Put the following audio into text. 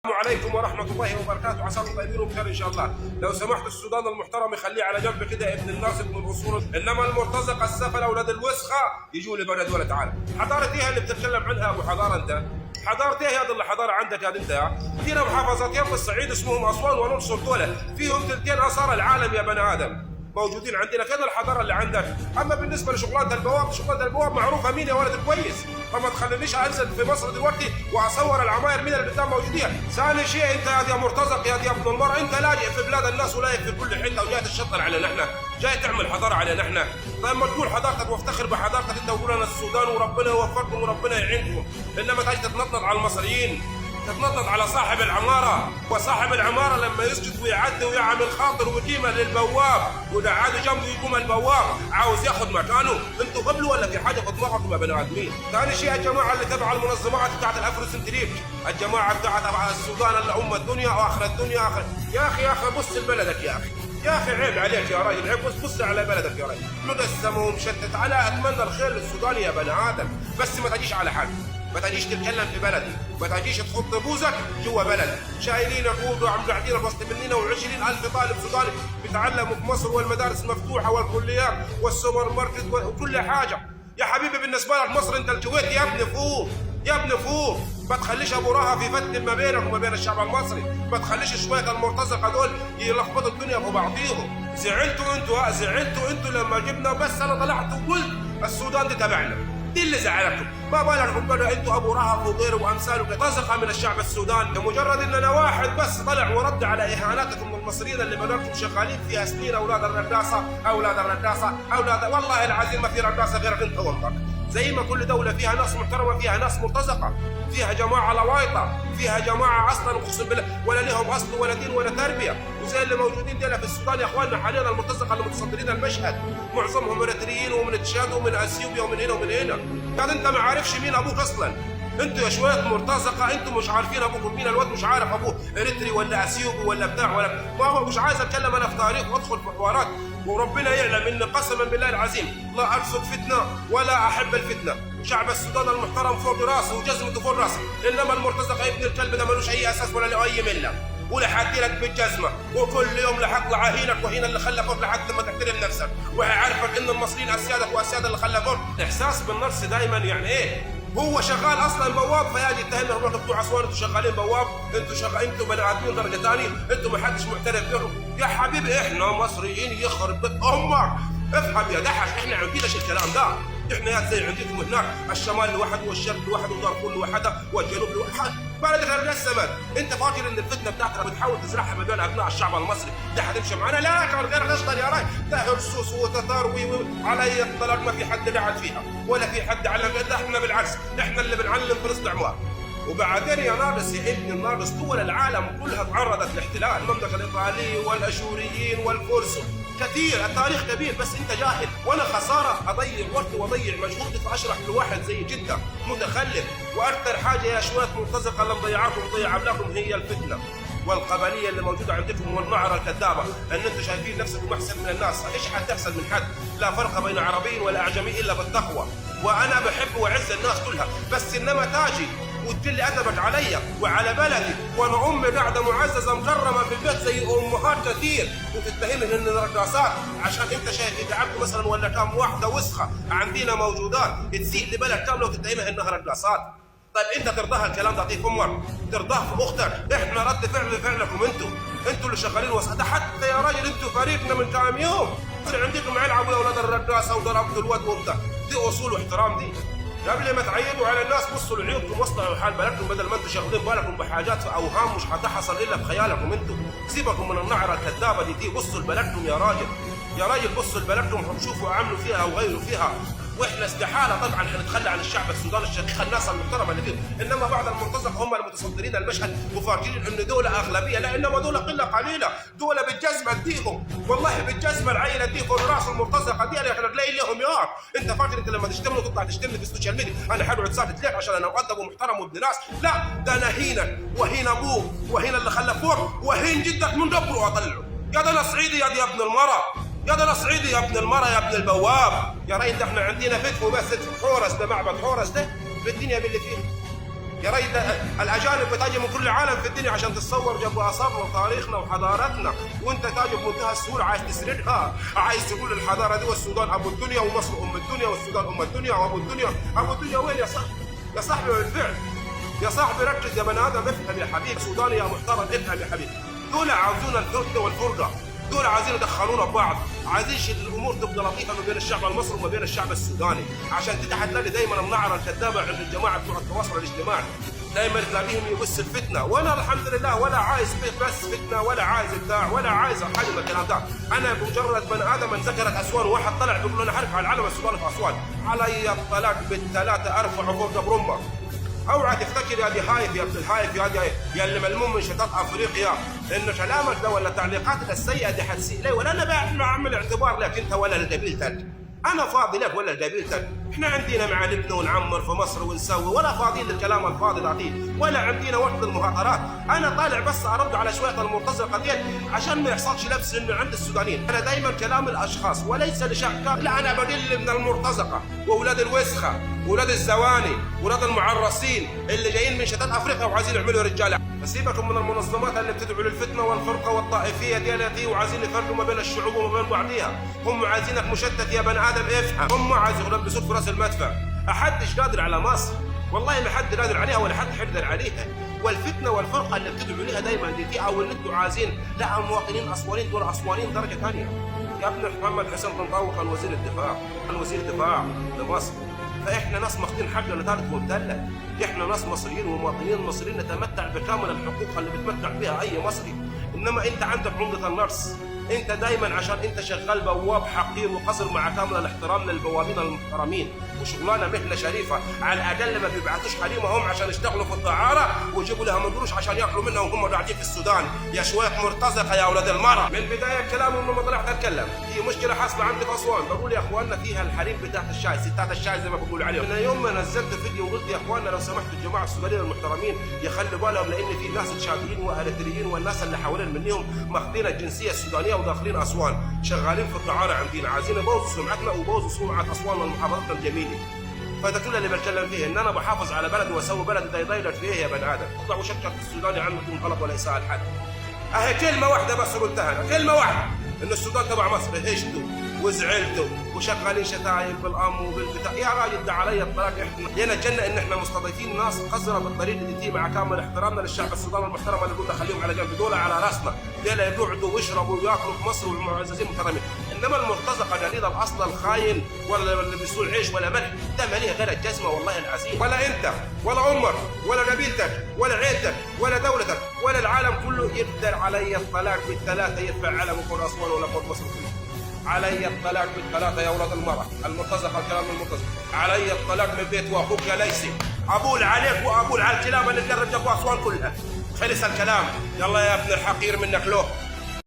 عليكم ورحمة الله وبركاته، عساكم طيبين وبخير إن شاء الله. لو سمحت السودان المحترم يخليه على جنب كده، ابن الناس ابن الأصول، إنما المرتزقة السفلة أولاد الوسخة يجوا لبلد ولا تعال. حضارة إيه اللي بتتكلم عنها أبو حضارة أنت؟ حضارة إيه هذا اللي حضارة عندك يا أنت؟ فينا محافظتين في الصعيد اسمهم أسوان والأقصر، دولة فيهم تلتين آثار العالم يا بني آدم موجودين عندنا. فين الحضارة اللي عندك؟ اما بالنسبة لشغلانه البواب، شغلانة البواب معروفة مين يا ولد كويس، فما تخلينيش انزل في مصر دلوقتي واصور العماير مين اللي بتاع موجودين. ثاني شيء انت يا مرتزق يا ابن المرأة، انت لاجئ في بلاد الناس ولاجئ في كل حتة وجاي تشطر علينا احنا، جاي تعمل حضارة علينا احنا. طيب ما تقول حضارتك وافتخر بحضارتك انت وقول انا السودان وربنا يوفقكم وربنا يعينكم، انما تجي تتنطط على المصريين، تتنطط على صاحب العمارة، وصاحب العمارة لما يسجد ويعدي ويعمل خاطر وقيمة للبواب وقعده جنبه يقوم البواب عاوز ياخذ مكانه. انتوا قبلوا ولا في حاجة في دماغكم يا بني ادمين؟ ثاني شيء الجماعة اللي تبع المنظمات بتاعت ال Afrocentric، الجماعة بتاعت السودان اللي ام الدنيا واخر الدنيا اخر. يا اخي يا اخي بص لبلدك يا اخي، يا اخي عيب عليك يا راجل، عيب، بص بص على بلدك يا راجل، مقسمة ومشتت. على اتمنى الخير للسودان يا بني ادم، بس ما تجيش على حد، ما تجيش تتكلم في بلدي، ما تجيش تحط بوزك جوا بلدي. شايلين عقود وعم قاعدين وسط مننا، و20,000 طالب سوداني بيتعلموا في مصر، والمدارس مفتوحة والكليات والسوبر ماركت وكل حاجة. يا حبيبي بالنسبة لك مصر انت الكويت يا ابني، فوق يا ابني فوق. ما تخليش ابو رهف يفتن ما بينك وما بين الشعب المصري، ما تخليش شوية المرتزقة دول يلخبطوا الدنيا في بعضيهم. زعلتوا انتوا، زعلتوا انتوا لما جبنا، بس انا طلعت وقلت السودان دي تبعنا، دي اللي زعلتكم. ما بالكم بقى انتوا ابو رهف وغيره وامثاله رزقه من الشعب السوداني، لمجرد ان انا واحد بس طلع ورد على اهاناتكم المصريين اللي بدلكم شغالين فيها سنين. اولاد الرقاصه، اولاد الرقاصه، اولاد، والله العظيم ما في رقاصه غيرك انت وامك. زي ما كل دولة فيها ناس محترمه فيها ناس مرتزقة، فيها جماعة لوايطه، فيها جماعة اصلا اقسم بالله ولا لهم اصل ولا دين ولا تربيه، وزي اللي موجودين دينا في السودان يا اخواننا حاليا المرتزقة اللي متصدرين المشهد معظمهم اريتريين ومن تشاد ومن اثيوبيا ومن هنا ومن هنا. قال انت ما عارفش مين ابوك اصلا، انتوا يا شوية مرتزقة انتوا مش عارفين ابوكم مين، الواد مش عارف ابوه اريتري ولا اثيوبي ولا بتاع ولا ما هو. مش عايز اتكلم انا في تاريخ وادخل في حوارات، وربنا يعلم ان قسما بالله العظيم لا اقصد فتنة ولا احب الفتنة. شعب السودان المحترم فوق راسه وجزمته فوق راسه، انما المرتزقة ابن الكلب ده ملوش اي اساس ولا له اي ملة، ولحد لك بالجزمه، وكل يوم لحطلع اهينك وهين اللي خلفوك لحد ما تحترم نفسك، وهيعرفك ان المصريين اسيادك واسياد اللي خلفوك. احساس بالنقص دايما، يعني ايه؟ هو شغال اصلا بواب، فيجي يتهمنا هو بتوع اسوان انتوا شغالين بواب، انتوا شغال، انتوا بني ادمين درجه ثانية، انتوا ما حدش معترف بيكم. يا حبيبي احنا مصريين يخرب بيت امك، افهم يا دحش، احنا عندناش الكلام ده. احنا يا زي عندكم هناك الشمال لوحده والشرق لوحده ودارفور لوحدها والجنوب لوحده، بلدك اتقسمت. انت فاكر ان الفتنة بتاعتك بتحاول تزرعها ما بين ابناء الشعب المصري ده هتمشي معانا؟ لا، كان غير اشطر يا راجل، ده هرسوس وتتار علي الطلاق ما في حد قاعد فيها ولا في حد علم. ده احنا بالعكس، احنا اللي بنعلم في الاستعمار. وبعدين يا ناقص يا ابن الناقص، دول العالم كلها تعرضت لاحتلال، المملكة الايطالية والاشوريين والفرس كثير، التاريخ كبير، بس انت جاهل. وانا خسارة اضيع وقتي واضيع مجهودي في اشرح لواحد زي جده متخلف. واكثر حاجة يا شوية مرتزقة اللي مضيعاكم ومضيع ابنائكم هي الفتنة والقبليه اللي موجودة عندكم والنعره الكذابه، ان انتم شايفين نفسكم احسن من الناس. ايش حتحسن من حد؟ لا فرق بين عربي ولا اعجمي الا بالتقوى. وانا بحب واعز الناس كلها، بس انما تاجي وتقل ادبك عليا وعلى بلدي، وانا امي قاعدة معززه مكرمة في البيت زي امهات كثير، وتتهمني ان رقاصات عشان انت شايف اذا مثلا ولا كام واحدة وسخة عندنا موجودات تسيء لبلد كاملة وتتهمها انها رقاصات. طيب انت ترضاها الكلام ده في امك؟ ترضاه في اختك؟ احنا رد فعل فعلكم انتوا، انتوا اللي شغالين وسط. حتى يا راجل انتوا فريقنا من كام يوم عندكم العبوا يا اولاد الرقاصه وضربتوا الواد وبتاع، دي اصول واحترام دي. قبل ما تعيبوا على الناس بصوا لعيوبكم واصلحوا حال بلدكم، بدل ما انتم شاغلين بالكم بحاجات في اوهام مش هتحصل الا في خيالكم انتوا. سيبكم من النعره الكذابه دي، بصوا لبلدكم يا راجل، يا راجل بصوا لبلدكم وشوفوا عملوا فيها وغيروا فيها. واحنا استحالة طبعا حنتخلى عن الشعب السوداني الشقيق، الناس المحترمة اللي فيه، انما بعض المرتزقة هم المتصدرين المشهد وفاكرين ان دول اغلبية، لا انما دول قلة قليله، دول بالجزمه اديهم، والله بالجزمه العيلة اديهم راس المرتزقة دي انا تلاقي لهم يار. انت فاكر انت لما تشتمني وتطلع تشتمني في ال social media انا حقعد ساكت ليك عشان انا مؤدب ومحترم وابن ناس؟ لا، ده انا هينك وهين ابوك وهين اللي خلفوك وهين جدك من قبره واطلعه. يا ده انا صعيدي يا ابن المرة، يا ده انا صعيدي يا ابن المرة يا ابن البواب يا ريت. احنا عندنا فتح وبس، حورس ده معبد حورس ده بالدنيا باللي فيه. يا ريت الاجانب بتاجي من كل العالم في الدنيا عشان تتصور جنب اثارنا وتاريخنا وحضارتنا، وانت تاجي بمنتهى السهولة عايز تسردها، عايز تقول الحضارة دي والسودان ابو الدنيا ومصر ام الدنيا والسودان ام الدنيا وابو الدنيا. ابو الدنيا وين يا صاحبي؟ يا صاحبي بالفعل يا صاحبي ركز يا بني ادم، افهم يا حبيبي سوداني يا محترم، افهم يا حبيبي. دول عاوزين الفتنة والفرقة، دول عايزين يدخلونا ببعض، عايزين الامور تبقى لطيفة ما بين الشعب المصري وما بين الشعب السوداني، عشان كده هتلاقي دايما النعره الكذابه عند الجماعة بتوع التواصل الاجتماعي، دايما تلاقيهم يبث الفتنة. وانا الحمد لله ولا عايز بس فتنة ولا عايز بتاع ولا عايز حاجة من الكلام ده. انا بمجرد بني ادم ذكرت اسوان واحد طلع بيقول انا حرفع العلم السوداني في اسوان، علي الطلاق بالثلاثة ارفع فوق برمك. اوعى تفتكر يا دي هايف يا ابن الهايف يا دي يا اللي ملموم من شتات افريقيا انه كلامك ده ولا تعليقاتك السيئة دي حتسيء لي، ولا انا بعمل اعتبار لك انت ولا لقبيلتك. انا فاضي لك ولا لقبيلتك. احنا عندنا معالمنا ونعمر في مصر ونسوي، ولا فاضيين للكلام الفاضي ده، ولا عندنا وقت للمهاترات. انا طالع بس ارد على شوية المرتزقة دي عشان ما يحصلش لبس انه عند السودانيين. انا دايما كلام الاشخاص وليس لشخص، لا انا بدل من المرتزقة واولاد الوسخة ولاد الزواني ولاد المعرصين اللي جايين من شتات افريقيا وعايزين يعملوا رجاله. فسيبكم من المنظمات اللي بتدعو للفتنة والفرقة والطائفية ديالتي وعايزين يفرقوا ما بين الشعوب وما بين بعضيها. هم عايزينك مشتت يا بني ادم، افهم. هم عايزين يلبسوك في راس المدفع. احدش قادر على مصر، والله ما حد قادر عليها ولا حد حيقدر عليها. والفتنة والفرقة اللي بتدعو ليها دايما دي او اللي انتوا عايزين، لا مواطنين اسوانيين دول اسوانيين درجه ثانية. يا ابن محمد حسين طنطاوي كان وزير الدفاع، كان وزير دفاع لمصر. فاحنا ناس ماخدين حقنا ثالث ومثلث. احنا ناس مصريين ومواطنين مصريين نتمتع بكامل الحقوق اللي بيتمتع بها اي مصري. انما انت عندك عمده النقص، انت دايما عشان انت شغال بواب حقير وقذر، مع كامل الاحترام للبوابين المحترمين وشغلانه مهنة شريفه، على الاقل ما بيبعتوش حريمهم عشان يشتغلوا في الدعاره ويجيبوا لها قروش عشان ياكلوا منها وهم قاعدين في السودان. يا شوية مرتزقة يا اولاد المرة. من بداية كلامي لما طلعت اتكلم في مشكلة حاصله عندي في اسوان، بقول يا اخواننا فيها الحريم بتاعت الشاي، ستات الشاي زي ما بقولوا عليهم. انا يوم ما نزلت فيديو وقلت يا اخواننا لو سمحتوا الجماعة السودانيين المحترمين يخلوا بالهم، لان في ناس تشاديين واريتريين والناس اللي حوالين منهم ماخذين الجنسية السودانية وداخلين اسوان شغالين في الدعاره عندنا، عايزين يبوظوا سمعتنا ويبوظوا سمعه اسوان ومحافظتنا الجميلة. فده كل اللي بتكلم فيه، ان انا بحافظ على بلدي واسوي بلدي ده يضايقك في ايه يا بني ادم؟ اطلع وشكك في السوداني عنه بدون غلط ولا اساءه لحد. اهي كلمة واحدة بس قلتها انا، كلمة واحدة، ان السودان تبع مصر. هشتوا وزعلتوا وشغالين شتايم بالام وبالبتاع. يا راجل ده علي الطلاق احنا لينا الجنة ان احنا مستضيفين ناس قذرة بالطريقة دي، مع كامل احترامنا للشعب السوداني المحترم اللي قلنا خليهم على جنب، دول على راسنا، دول يقعدوا ويشربوا وياكلوا في مصر والمعززين المحترمين. انما المرتزقة قليل الاصل الخاين ولا اللي بيسوي عيش ولا ملح، ده ماليه غير الجزمة والله العظيم. ولا انت ولا امك ولا قبيلتك ولا عيلتك ولا دولتك ولا العالم كله يقدر علي الطلاق بالثلاثة يرفع علم فوق اسوان ولا فوق مصر كلها. علي الطلاق بالثلاثة يا اولاد المرأة المرتزقة، الكلام المرتزق، علي الطلاق من بيت واخوك يا ليسي، ابول عليك وابول على الكلاب اللي تقرب جنب اسوان كلها. خلص الكلام، يلا يا ابن الحقير منك له.